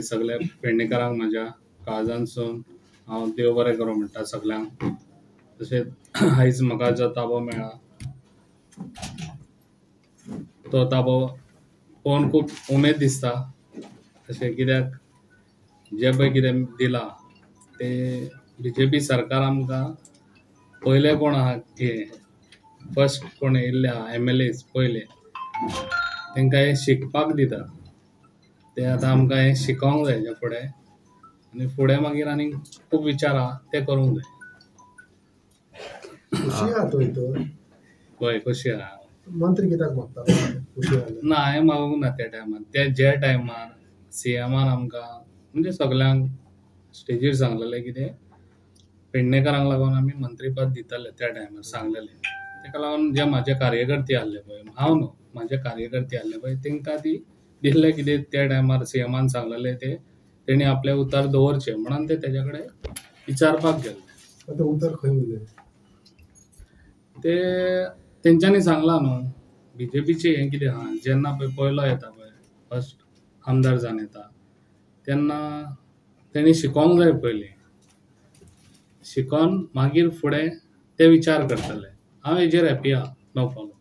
सगल्या पेडणेकारांक म्हाज्या काळजांतसून हांव देव बरें करूं म्हणटा सगल्यांक. तशेंच आयज म्हाका जो ताबो मेळ्ळा तो ताबो पळोवन खूब उमेद दिसता. तशें कित्याक जें पळय कितें दिलां तें बीजेपी सरकार आमकां पयले कोण आहा हे फर्स्ट कोण येयल्ले आहा एमएलएज पयले तांकां हें शिकपाक दिता. ते आतां आमकां हें शिकोवंक जाय हेच्या फुडें आनी फुडें मागीर आनी खूब विचार आहा ते करूंक जाय. खुशी आहा तो हितून? हय, खुशी आहा. मंत्री कित्याक मागता खुशी आहा? ना, हांवें मागूंक ना त्या टायमार. ते ज्या टायमार सीएमान आमकां म्हणजे सगल्यांक स्टेजीर सांगलेलें कितें पेडणेकारांक लागून आमी मंत्रीपद दितले त्या टायमार सांगलेलें. ताका लागून जे म्हाजे कार्यकर्ते आहले पळय, हांव न्हू, म्हाजे कार्यकर्ते आहले पळय तांकां ती दिसलें कितें त्या टायमार सीएमान सांगलेलें तें तेणी आपलें उतर दवरचें म्हणून ते तेज्या कडेन विचारपाक गेल्ले. आतां उतर खंय उरलें? ते तेंच्यांनी सांगलां न्हू बीजेपीचें हें कितें आहा, जेन्ना पळय पयलो येता पळय फर्स्ट आमदार जावन येता तेन्ना तेणी शिकोवंक जाय पयलीं, शिकोन मागीर फुडें ते विचार करतले. हांव हेजेर हॅपी आहा, नो प्रॉब्लम.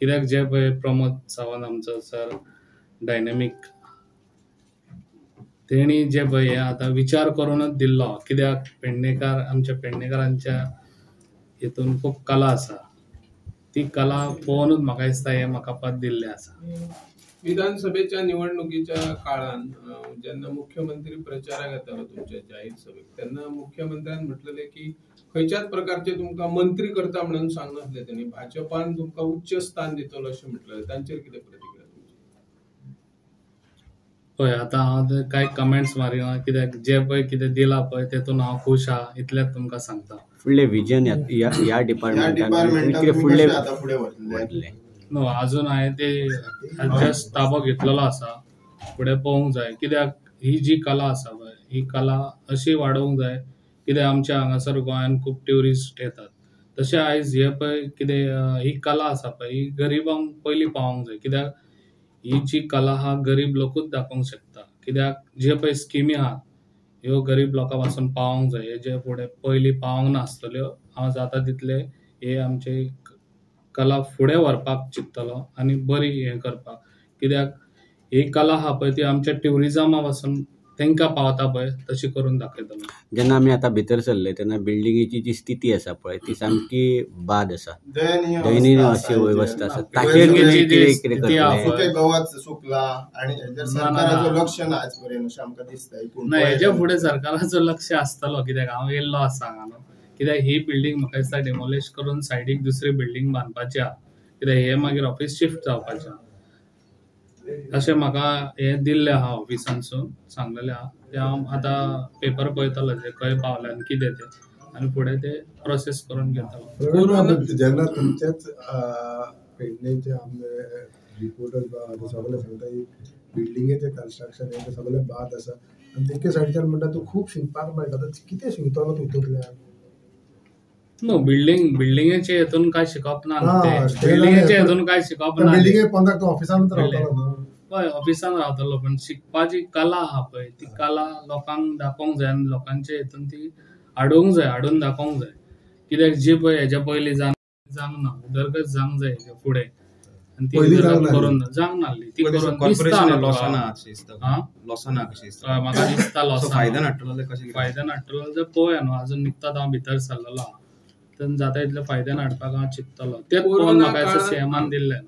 कित्याक जे पळय प्रमोद सावंत आमचो सर डायनॅमीक तेणी जे पळय हें आतां विचार करूनच दिल्लो. कित्याक पेडणेकार आमच्या पेडणेकारांच्या हितून खूब कला आसा, ती कला पळोवनूच म्हाका दिसता हें म्हाका पद दिल्लें आसा. विधानसभेच्या निवडणुकीच्या काळान जेन्ना मुख्यमंत्री प्रचाराक येतालो तुमच्या जाहीर सभेक तेन्ना मुख्यमंत्र्यान म्हटलेलें की खंयच्याच प्रकारचे तुमकां मंत्री करता म्हणून सांगनासले तेणी, भाजपान तुमकां उच्च स्थान दितलो अशें म्हटलेलें. तांचेर कितें प्रतिक्रिया तुमची? पळय आतां हांव कांय कमेंट्स मारिना कित्याक जे पळय कितें दिलां पळय तेतून हांव खूश आहा इतलेंच तुमकां सांगता. फुडलें विजन ह्या डिपार्टमेंटान फुडलें वतलें? न्हू, अजून हांवें ते जस्ट ताबो घेतलेलो आसा, फुडें पळोवंक जाय. कित्याक ही जी कला आसा पळय ही कला अशी वाडोवंक जाय. कित्याक आमच्या हांगासर गोंयांत खूब ट्युरिस्ट येतात, तशें आयज हे पळय कितें ही कला आसा पळय ही गरिबांक पयलीं पावोवंक जाय. कित्याक ही जी कला आहा गरीब लोकूच दाखोवंक शकता. कित्याक जे पळय स्किमी आहा ह्यो गरीब लोकां पासून पावोवंक जाय. हे जे फुडें पयलीं पावोंक नासतल्यो हांव जाता तितले हे आमचे कला फुडें व्हरपाक चिंततलो आनी बरी हें करपाक. कित्याक ही कला आहा पळय ती आमच्या ट्युरिजमा पासून तांकां पावता पळय तशी करून दाखयतलो. जेन्ना आमी आतां भितर सरले तेन्ना बिल्डिंगेची जी स्थिती आसा पळय ती सामकी बाद आसा, दयनीय अशी वेवस्था आसा. ताचेर कितें कितें करतले? गवत सुकला आनी हेजेर सरकाराचो लक्ष ना आज पर्यंत अशें आमकां दिसता. ना, हेजे फुडें सरकाराचो लक्ष आसतलो. कित्याक हांव येयल्लो आसा हांगा न्हू, कित्याक ही बिल्डींग म्हाका दिसता डिमोलिश करून सायडीक दुसरी बिल्डींग बांदपाची आहा. कित्याक हे मागीर ऑफिस शिफ्ट जावपाचें आहा अशें म्हाका हें दिल्लें आहा ऑफिसांतसून सांगलेलें आहा. तें हांव आतां पेपर पळयतलो जे खंय पावलें आनी कितें तें आनी फुडें ते प्रोसेस करून घेतलो. जेन्ना तुमच्याच पेडणेचे आमदार रिपोर्टर सगळे सांगता बिल्डिंगेचें कन्स्ट्रक्शन हें सगळें बाद आसा आनी एके सायडीच्यान म्हणटा तूं खूब शिकपाक मेळटा, कितें शिकतलो तूं हितूंतल्यान? नो, बिल्डिंगेचे हेतून काय शिकप ना, बिल्डिंगेचे हेतून काय शिकप ना. बिल्डिंगे पोंदाक तूं ऑफिसानूच रावतलो न्हू? हय, ऑफिसान रावतलो, पण शिकपाची कला आहा पळय ती कला लोकांक दाखोवंक जाय आनी लोकांचे हेतून ती हाडूंक जाय, हाडून दाखोवंक जाय. कित्याक जी पळय हेज्या पयलीं जावंक ना, उदरगत जावंक जाय हेज्या फुडें आनी ती उदरगत करून जावंक नासली ती करून दिसता म्हाका दिसता लॉसान. फायद्यान हाडटलो कशें? फायद्यान हाडटलो जाल्यार पळोवया न्हू, अजून निकताच हांव भितर सरलेलो आहा, तेन्ना जाता तितले फायद्यान हाडपाक हांव चिंततलो. तेंच पळोवन म्हाका सीएमान दिल्लें.